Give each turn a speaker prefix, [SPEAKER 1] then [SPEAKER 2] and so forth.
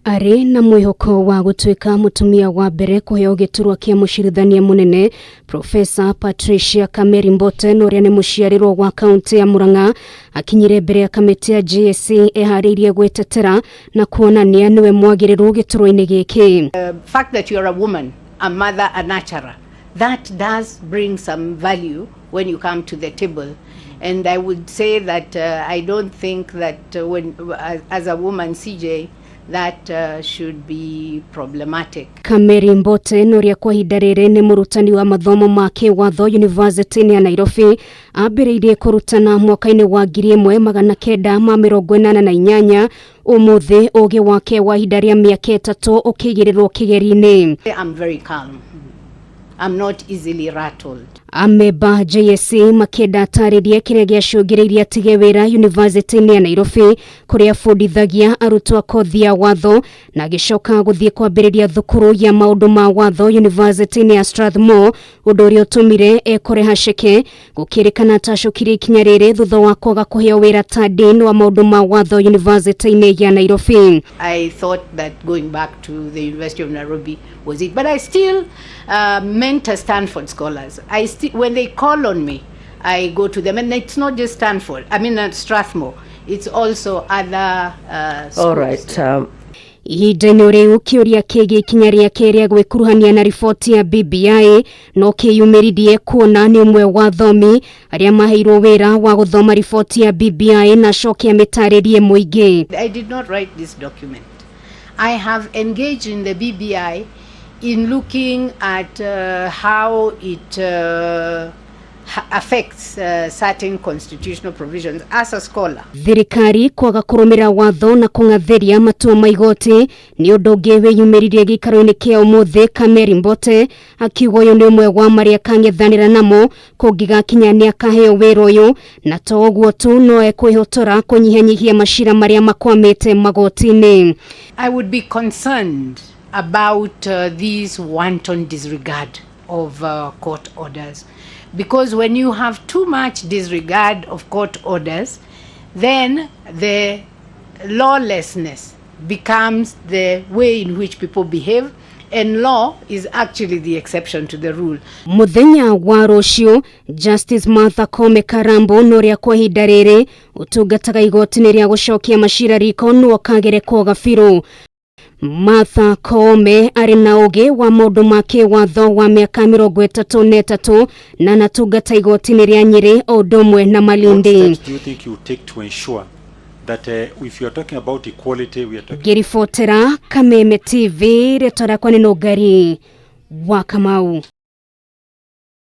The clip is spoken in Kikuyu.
[SPEAKER 1] Arĩ na mwĩhoko wa gũtuĩka mũtumia wa mbere kũheo gĩturwa kĩa mũcirithania mũnene, Profesa Patricia Kameri Mbote na ũrĩa nĩ mũciarĩrwo wa kaũntĩ ya Murang'a akinyire mbere ya kamĩtĩ ya JSC eharĩirie gwĩtetera na kuonania nĩwe mwagĩrĩru gĩturwa-inĩ gĩkĩ.
[SPEAKER 2] The fact that you are a woman, a mother, a nurturer, that does bring some value when you come to the table. And I would say that I don't think that when, as a woman CJ, that should be problematic.
[SPEAKER 1] Kameri Mbote na ũrĩa kwa ihinda rĩrĩ nĩ mũrutani wa mathomo ma kĩwatho University ya Nairobi ambĩrĩirie kũrutana mwaka-inĩ wa 1988. Ũmũthĩ ũgĩ wake wa ihinda rĩa mĩaka 3 ũkĩigĩrĩrwo kĩgeri-inĩ.
[SPEAKER 2] I'm very calm. I'm not easily rattled.
[SPEAKER 1] Amemba JSC makĩenda atarĩrie kĩrĩa gĩacũngĩrĩirie atige wĩra University ya Nairobi kũrĩa abundithagia arutwo a kothi ya watho na agĩcoka gũthiĩ kwambĩrĩria thukuru ya maũndũ ma watho University ya Strathmore, ũndũ ũrĩa ũtũmire ekore haceke gũkĩrĩkana atacũkirie ikinya rĩrĩ thutha wa kwaga kũheo wĩra ta dean wa maũndũ ma watho University ya Nairobi.
[SPEAKER 2] I thought that going back to the University of Nairobi was it, but I still mentor Stanford scholars. I still, when they call on me, I go to them, and it's not just Stanford, I mean Strathmore, it's also other schools.
[SPEAKER 3] All right.
[SPEAKER 1] Ihinda-inĩ rĩu kĩũria kĩgiĩ ikinya rĩake rĩa gwĩkuruhania na riboti ya BBI no kĩyumĩririe kuona nĩ ũmwe wa athomi arĩa maheirwo wĩra wa gũthoma riboti ya BBI na acoke amĩtarĩrie mũingĩ.
[SPEAKER 2] I did not write this document. I have engaged in the BBI in looking at how it affects certain constitutional provisions as a scholar.
[SPEAKER 1] Thirikari kwaga kũrũmĩrĩra watho na kũng'athĩria matua ma igoti nĩ ũndũ ũngĩ wĩyumĩririe gĩikaro-inĩ kĩa ũmũthĩ. Kameri Mbote akiuga ũyũ nĩ ũmwe wa marĩa akang'ethanĩra namo kũngĩgakinya nĩ akaheo wĩra ũyũ, na to ũguo tu, no ekwĩhotora kũnyihanyihia macira marĩa makwamĩte magoti-inĩ.
[SPEAKER 2] I would be concerned about this wanton disregard of court orders, because when you have too much disregard of court orders, then the lawlessness becomes the way in which people behave, and law is actually the exception to the rule.
[SPEAKER 1] Muthenya wa rũciũ, Justice Martha Koome Karambu na ũrĩa kwa ihinda rĩrĩ ũtungataga igoti-inĩ rĩa gũcokia macira riko nĩwe ũkagerekwo gabirũ. Martha Koome arĩ na ũgĩ wa maũndũ ma kĩwatho wa mĩaka 33 na anatungata igoti-inĩ rĩa Nyĩrĩ o ũndũ ũmwe na
[SPEAKER 4] What
[SPEAKER 1] Malindi.
[SPEAKER 4] steps do you think you take to ensure that if you are talking about equality, we are talking
[SPEAKER 1] Ngĩribotera Kameme TV, rĩtwa rĩakwa nĩ Nũngari wa Kamau.